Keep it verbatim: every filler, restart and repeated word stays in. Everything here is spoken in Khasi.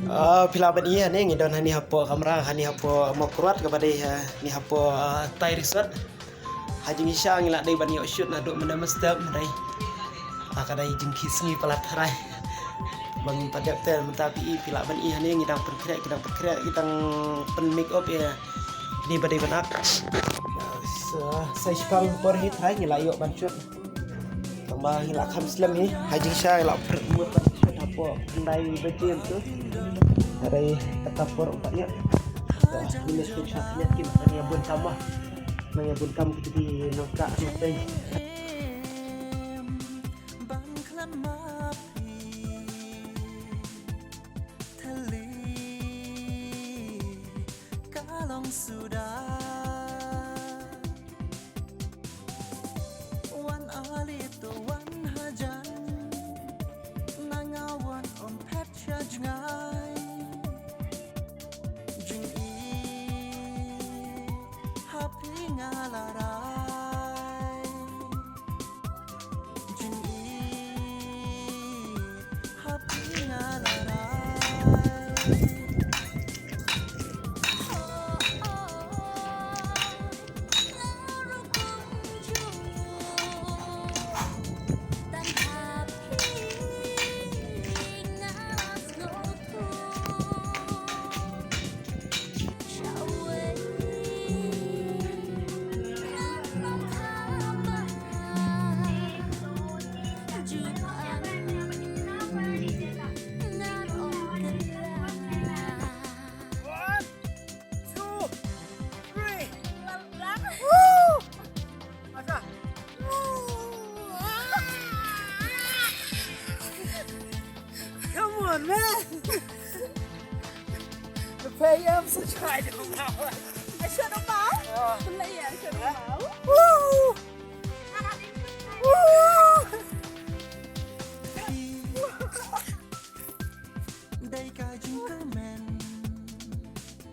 Ah, phi lah ban ïohi hangne ngi don hangne hapoh kamra, hangne hapoh Mawkyrwat kaba dei, ah, hangne hapoh, ah, Thai Resort. Ha jingshisha ngi la dei ban ïoh shoot naduh mynne mynstep hynrei, ah, ka dei jingkhih sngi palat hynrei ba ngim pat dep te mynta phi i, phi lah ban ïohi hangne ngi dang pynkhreh, ki dang pynkhreh, ki dang pyn make up ïa kine ba dei ban ak. Sa, sa shipang por hi hynrei ngi la ïoh ban shoot. Tang ba ngi la kham slem hi, ha jingshisha ngi la pyrkhat mut ban shoot hapoh khyndai baje mynta. Hynrei kata por um pat ïoh. Ngi mut ban shoot ne kim, nang ïa bun kam ba, nang ïa bun kam kita ki nongkah nongtei. Ban khlem ma phi thylli ka long suda. Wan ale to wan hajan, nang wan ym phet sha jngai. Jingïeit ha phi nga la rai. Jingïeit ha phi nga la rai. One, two, three. Woo! Come on, man. Prepare yourself. I shut them out. Yeah. I shut them out.